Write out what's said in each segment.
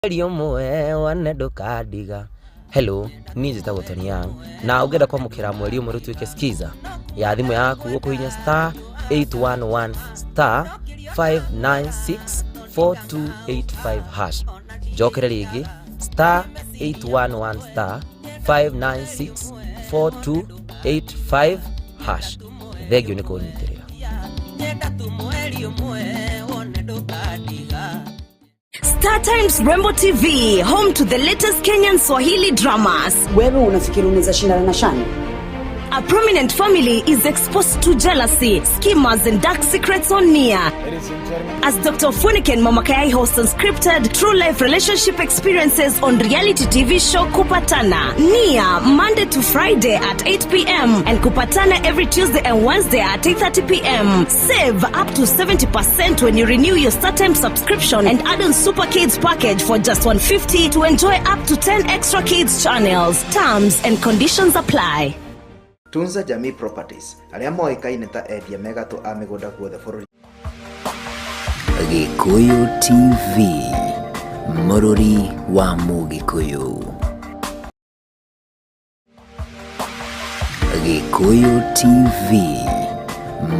Mweri ũmwe wane ndũkandiga. Hello, niĩ njĩtagwo Tony Young na ũngĩenda kwamũkĩra mweri ũmwe rũtuĩke skiza ya thimũ yaku ũkũhinya star 811 star 596 4285 hash. Njokere rĩngĩ star 811 star 596 4285 hash. Thengio nĩ kũnyitĩrĩra. Nyenda tu mweri ũmwe wone ndũkandiga. Star Times Rainbow TV, home to the latest Kenyan Swahili dramas. Wewe unafikiri unaweza shindana na Shani? A prominent family is exposed to jealousy, schemers, and dark secrets on Nia. As Dr. Funike and Mama Kayai host unscripted true life relationship experiences on reality TV show Kupatana. Nia, Monday to Friday at 8 p.m. and Kupatana every Tuesday and Wednesday at 8:30 p.m. Save up to 70% when you renew your StarTime subscription and add on Super Kids package for just 150 to enjoy up to 10 extra kids channels. Terms and conditions apply. Tunza Jamii Properties arĩa moĩkaine ta endia megatũ a mĩgũnda guothe bũrũri. Gĩkũyũ TV, mũrũri wa Mũgĩkũyũ. Gĩkũyũ TV,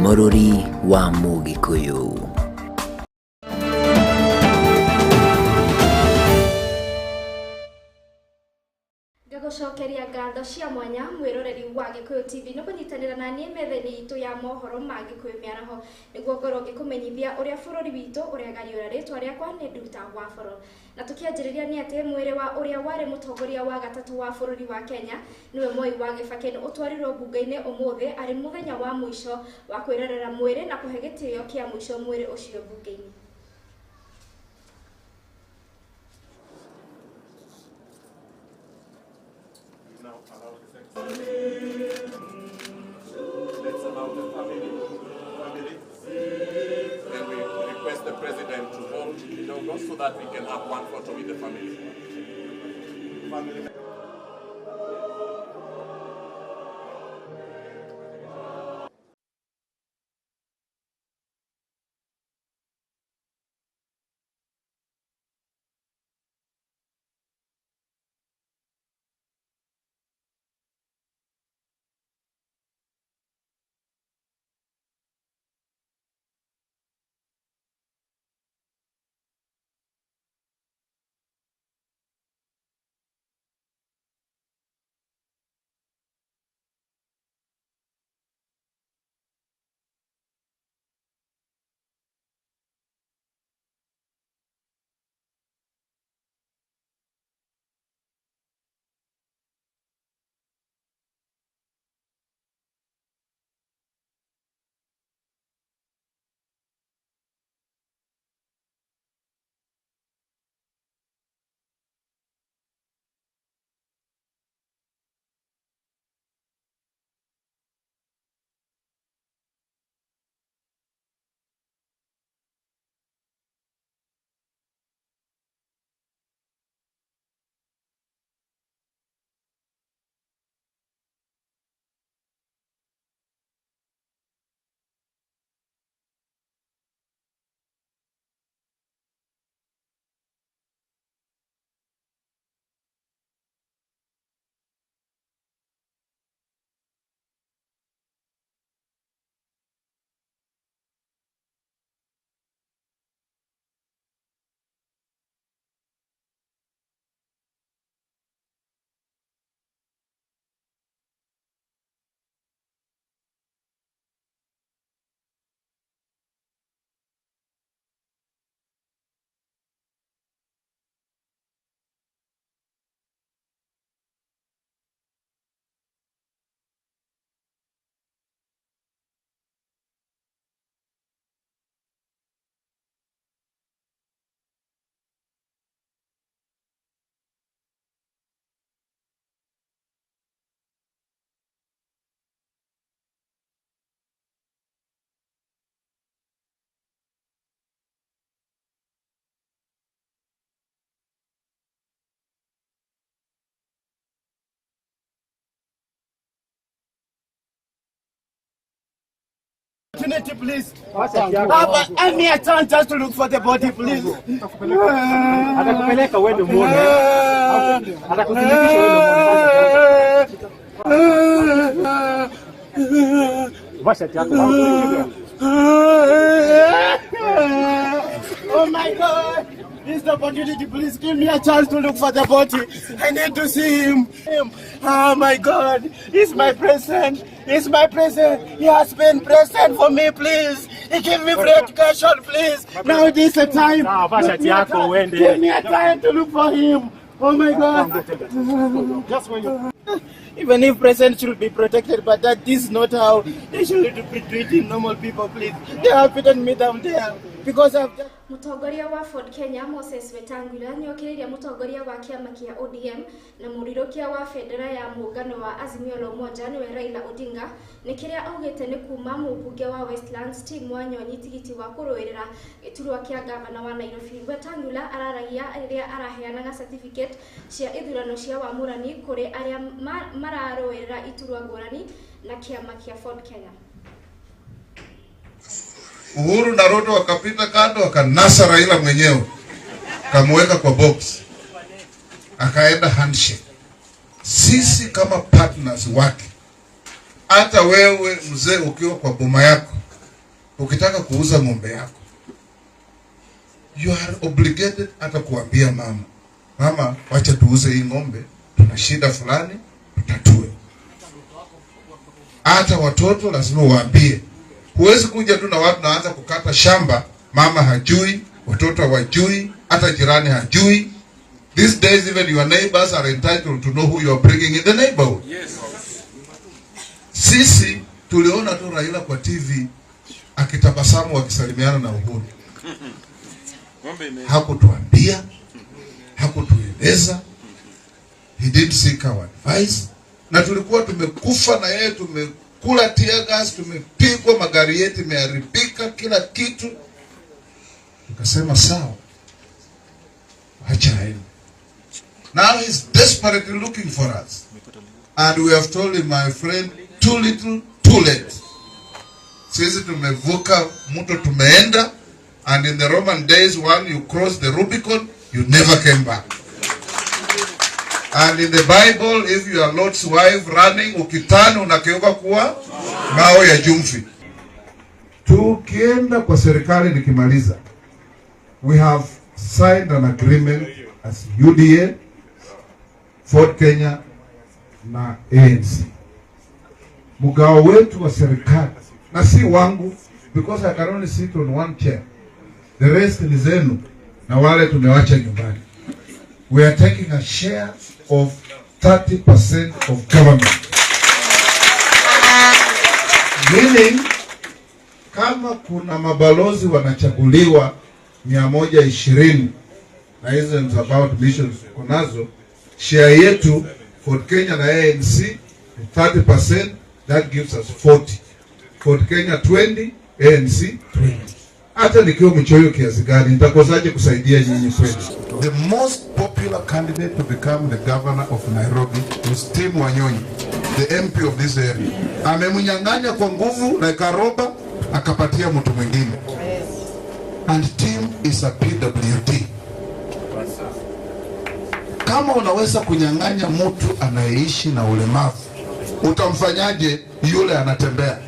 mũrũri wa Mũgĩkũyũ. Ngagũcokeria ngatho cia mwanya mwĩroreri wa Gĩkũyũ TV nĩ kũnyitanĩra na niĩ metha-inĩ itũ ya mohoro ma Gĩkũyũ mĩaraho nĩguo ngorwo ngĩkũmenyithia ũrĩa bũrũri witũ ũregariũra. Rĩtwa rĩakwa nĩ Nduta wa Boro. Na tũkĩanjĩrĩria nĩ atĩ mwĩrĩ wa ũrĩa warĩ mũtongoria wa gatatũ wa bũrũri wa Kenya nĩwe Moi wa Kibaki nĩ ũtwarirwo mbunge-inĩ ũmũthĩ arĩ mũthenya wa mũico wa kwĩrorera mwĩrĩ na kũhe gĩtĩo kĩa mũico mwĩrĩ ũcio mbunge-inĩ. Let's allow the family. Then we request the president to hold kidogo so that we can have one photo with the family. Family. Opportunity, please. I'm here just to look for the body, please. Atakupeleka uende muone. Atakuthibitisha uende muone. Vaa shati yako. Oh my God! This opportunity, please give me a chance to look for the body. I need to see him. Oh my God! He's my present. He's my present. He has been present for me, please. He gave me free education, please. Now this is the time. Give me a time to look for him. Oh my God! Just when you... Even if president should be protected, but that is not how they should be treating normal people, please. They have beaten me down there because of that. Mutongoria wa Ford Kenya Moses Wetangula nĩokĩrĩirie mũtongoria wa kĩama kĩa ODM na mũrirũkia wa bendera ya mũngano wa Azimio la Umoja nĩwe Raila Odinga nĩ kĩrĩa augĩte nĩ kuma mũmbunge wa Westlands Tim Wanyonyi tigiti wa kũrũĩrĩra gĩturwa kĩa gavana wa Nairobi. Wetangula araragia rĩrĩa araheanaga certificate cia ithurano cia wamũrani kũrĩ arĩa mararũĩrĩra iturwa ngũrani na kĩama kĩa Ford Kenya. Uhuru na Ruto wakapita kando, wakanasa Raila mwenyewe, kamweka kwa box, akaenda handshake. Sisi kama partners wake, hata wewe mzee ukiwa kwa boma yako, ukitaka kuuza ng'ombe yako, you are obligated hata kuambia mama, mama, wacha tuuze hii ng'ombe, tuna shida fulani, tutatue. Hata watoto lazima waambie. Huwezi kuja tu na watu naanza kukata shamba, mama hajui, watoto hawajui, hata jirani hajui. These days even your neighbors are entitled to know who you are bringing in the neighborhood. Yes. Sisi tuliona tu Raila kwa TV akitabasamu akisalimiana na Uhuru. Hakutuambia, hakutueleza. He didn't seek our advice. Na tulikuwa tumekufa na yeye, tumekula tear gas, tumepigwa, magari yetu imeharibika, kila kitu. Tukasema sawa, acha aende. Now he's desperately looking for us. And we have told him, my friend, too little, too late. Sisi tumevuka mto, tumeenda. And in the Roman days, when you cross the Rubicon, you never came back. And in the Bible, if you are Lot's wife running, ukitani unakeuka kuwa mawe ya jumfi. Tukienda kwa serikali nikimaliza, we have signed an agreement as UDA, Ford Kenya na ANC. Mgao wetu wa serikali, na si wangu, because I can only sit on one chair. The rest ni zenu na wale tumewacha nyumbani. We are taking a share of 30% of government. Meaning, kama kuna mabalozi wanachaguliwa 120 na hizo is about missions kunazo, share yetu Ford Kenya na ANC 30%, that gives us 40. Ford Kenya 20, ANC 20. Hata nikiwa mchoyo kiasi gani, nitakosaje kusaidia nyinyi kweli? The most popular candidate to become the governor of Nairobi was Tim Wanyonyi, the MP of this area. Amemnyang'anya kwa nguvu na ikaroba, akapatia mtu mwingine. And Tim is a PWD. Kama unaweza kunyang'anya mtu anayeishi na ulemavu, utamfanyaje yule anatembea?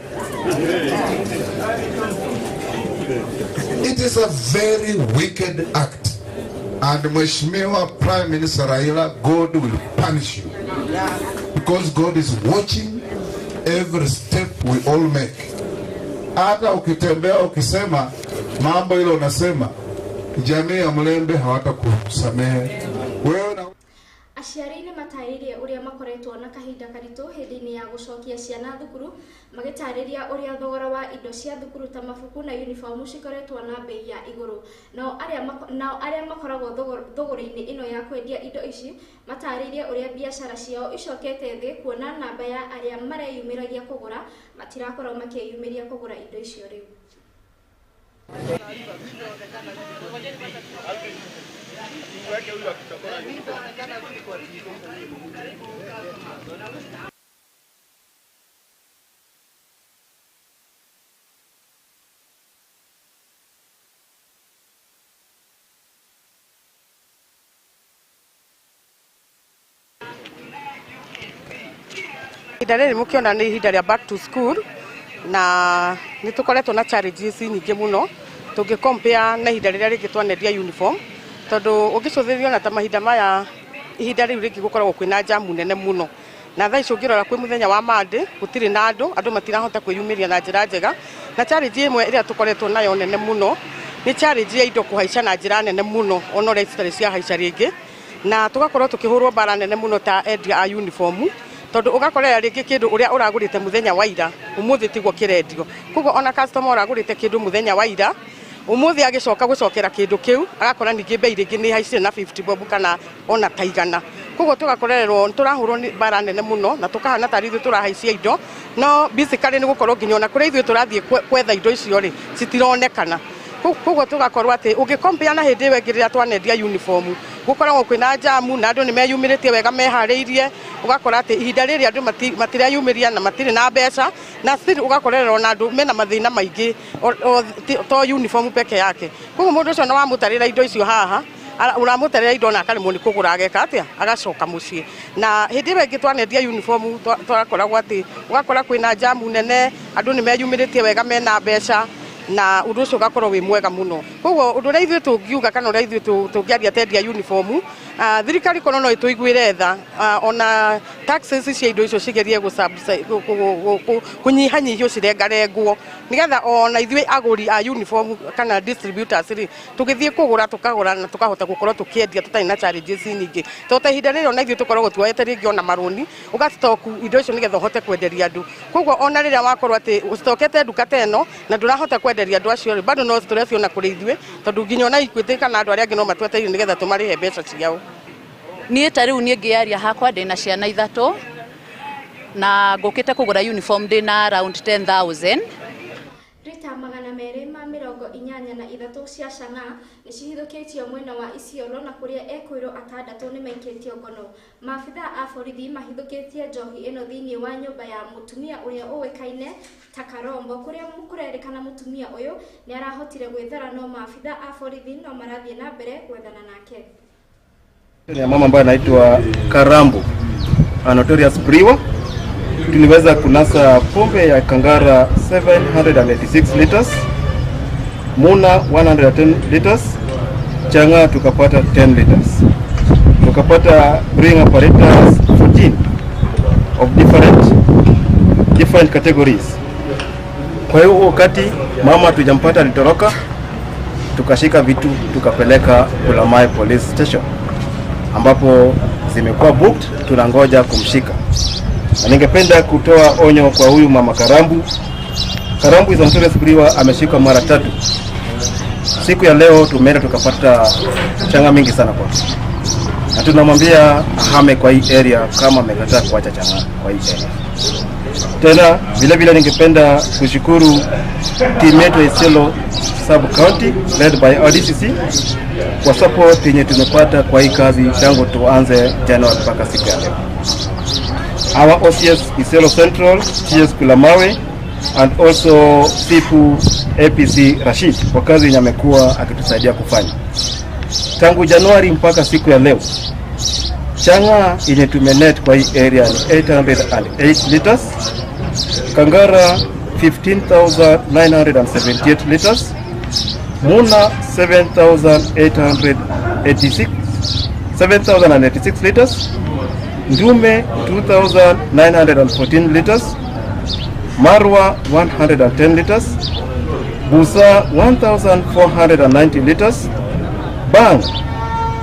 It is a very wicked act. And Mheshimiwa Prime Minister Raila, God will punish you. Because God is watching every step we all make. Hata ukitembea ukisema mambo ile unasema, jamii ya Mlembe hawatakusamehe. Wewe na Aciari nĩ matarĩrie ũrĩa makoretwo na kahinda karitũ hĩndĩ-inĩ ya gũcokia ciana thukuru, magĩtarĩria ũrĩa thogora wa indo cia thukuru ta mabuku na uniform cikoretwo na bei ya igũrũ. Nao arĩa makoragwo thogora-inĩ ĩno ya kwendia indo ici matarĩrie ũrĩa biacara ciao icokete thĩ, kuona namba ya arĩa mareyumĩragia kũgũra matirakorwo makĩyumĩria kũgũra indo icio rĩu. Ihinda rĩrĩ mũkĩona nĩ ihinda rĩa back to school, na nĩ tũkoretwo na challenges nyingĩ mũno tũngĩ compare na ihinda rĩrĩa rĩngĩ twanendia uniform, tondũ ũngĩcũthĩrĩria ona ta mahinda maya, ihinda rĩu rĩngĩ gũkoragwo kwĩna jamu nene mũno, na thaa ici ũngĩrora kwĩ mũthenya wa Monday gũtirĩ na andũ, andũ matirahota kwĩyumĩria na njĩra njega. Na challenge ĩmwe ĩrĩa tũkoretwo nayo nene mũno nĩ challenge ya indo kũhaica na njĩra nene mũno, ona ũrĩa citarĩ ciahaica rĩngĩ, na tũgakorwo tũkĩhũrwo mbara nene mũno ta endia a uniform, tondũ ũgakorera rĩngĩ kĩndũ ũrĩa ũragũrĩte mũthenya wa ira ũmũthĩ tiguo kĩrendio. Koguo ona customer ũragũrĩte kĩndũ mũthenya wa ira ũmũthĩ agĩcoka gũcokera kĩndũ kĩu agakora ningĩ bei rĩngĩ nĩ haicire na 50 bob kana ona ta igana. Koguo tũgakorererwo tũrahũrwo nĩ mbara nene mũno na tũkahana tarĩ ithuĩ tũrahaicia indo, no basically nĩ gũkorwo nginya ona kũrĩa ithuĩ tũrathiĩ kwetha indo icio rĩ citironekana. Koguo tũgakorwo atĩ ũngĩ compare na hĩndĩ ĩyo ĩngĩ rĩrĩa twanendia uniform, gũkoragwo kwĩna jamu na andũ nĩ meyumĩrĩtie wega meharĩirie, ũgakora atĩ ihinda rĩrĩ andũ matireyumĩria na matirĩ na mbeca, na still ũgakorererwo na andũ mena mathĩna maingĩ to uniform peke yake. Koguo mũndũ ũcio na wamũtarĩra indo icio haha, ũramũtarĩra indo na akaremwo nĩ kũgũra, ageka atĩa, agacoka mũciĩ. Na hĩndĩ ĩyo ĩngĩ twanendia uniform twakoragwo atĩ ũgakora kwĩna jamu nene, andũ nĩ meyumĩrĩtie wega mena mbeca, na ũndũ ũcio ũgakorwo wĩ mwega mũno. Koguo ũndũ ũrĩa ithuĩ tũngiuga kana ũrĩa ithuĩ tũngĩaria tendia uniform, thirikari korwo no ĩtũiguĩre tha, ona taxes cia indo icio cigerie kũnyihanyihio cirengarengwo, nĩgetha ona ithuĩ agũri a uniform kana distributors rĩ tũgĩthiĩ kũgũra tũkagũra na tũkahota gũkorwo tũkĩendia tũtarĩ na challenges nyingĩ. Tondũ ta ihinda rĩrĩ ona ithuĩ tũkoragwo tuoete rĩngĩ ona marũni ũgastock indo icio nĩgetha ũhote kwenderia andũ. Koguo ona rĩrĩa wakorwo atĩ ũstokete nduka ta ĩno na ndũrahota kwenderia andũ acio rĩ, bado no stress ona kũrĩ ithuĩ, tondũ nginya ona Equity kana andũ arĩa angĩ no matwetereire nĩgetha tũmarĩhe mbeca ciao. Niĩ ta rĩu niĩ ngĩaria hakwa ndĩna ciana ithatũ na ngũkĩte kũgũra uniform ndĩna around 10,000. Rita 283 cia chang'aa nĩ cihithũkĩtio mwena wa Isiolo na kũrĩa ekũirwo atandatũ nĩ maikĩtio ngono. Maabitha a borithi mahithũkĩtie njohi ĩno thĩinĩ wa nyũmba ya mũtumia ũrĩa ũĩkaine ta Karombo, kũrĩa kũrerĩkana mũtumia ũyũ nĩ arahotire gwĩthara, no maabitha a borithi no marathiĩ na mbere gwethana nake. Ya mama ambaye anaitwa Karambu, a notorious brewer, tuliweza kunasa pombe ya Kangara 786 liters, Muna 110 liters, Chang'aa tukapata 10 liters. Tukapata brewing apparatus 14 of different categories. Kwa hiyo wakati mama tujampata alitoroka, tukashika vitu tukapeleka Ulamai Police Station ambapo zimekuwa booked, tunangoja kumshika. Na ningependa kutoa onyo kwa huyu mama Karambu. Karambu is a notorious brewer, ameshikwa mara tatu. Siku ya leo tumeenda tukapata chang'aa mingi sana kwake, na tunamwambia ahame kwa hii area kama amekataa kuacha chang'aa kwa hii area. Tena vile vile ningependa kushukuru timu yetu ya Isiolo Sub County led by RDCC kwa support yenye tumepata kwa hii kazi tangu tuanze January mpaka siku ya leo. Our OCS Isiolo Central, TS Kulamawe and also Sipu APC Rashid kwa kazi yenye amekuwa akitusaidia kufanya tangu Januari mpaka siku ya leo. Chang'aa yenye tumenet kwa hii area ni 808 liters, Kangara 15,978 liters, Muna 7,886 7,086 liters, Ndume 2,914 liters, Marwa 110 liters, Busa 1,490 liters, Bang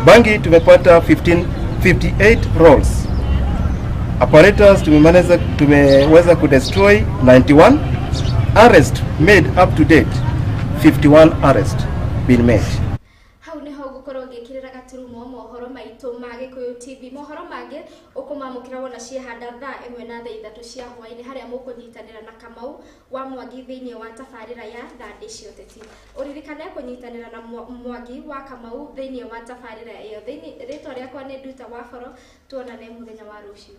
Bangi tumepata 1558 rolls. Apparatus tumeweza kudestroy 91, arrest made up to date 51 arrest been made. Hau niho ngũkorwo ngĩkĩrĩra gaturumo mohoro maitũ ma Gĩkũyũ TV. Mohoro mangĩ ũkũmamũkĩra wona ciehanda thaa 1 na thaa 3 cia hwaĩ-inĩ, harĩa mũkũnyitanĩra na Kamau wa Mwangi thĩinĩ wa tabarĩra ya Thandĩ cia Ũteti. Ũririkane kũnyitanĩra na Mwangi wa Kamau thĩinĩ wa tabarĩra ĩyo. Thĩinĩ rĩtwa rĩakwa nĩ Nduta wa Boro, tuonane mũthenya wa rũciũ.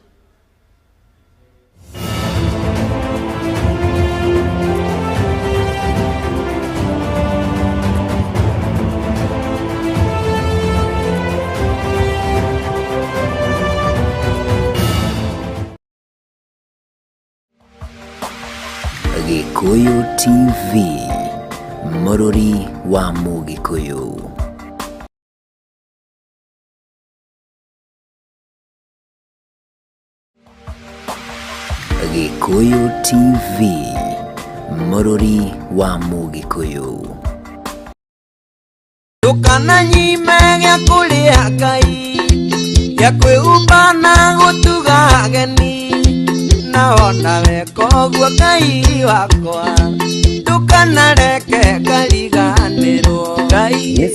Gĩkũyũ TV, mũrũri wa Mũgĩkũyũ. Gĩkũyũ TV, mũrũri wa Mũgĩkũyũ. Ndũkananyime gĩa kũrĩa Ngai, gĩa kwĩhumba na gũtuga ageni, na ona weka ũguo Ngai wakwa, ndũkanareke ngariganĩrwo Ngai.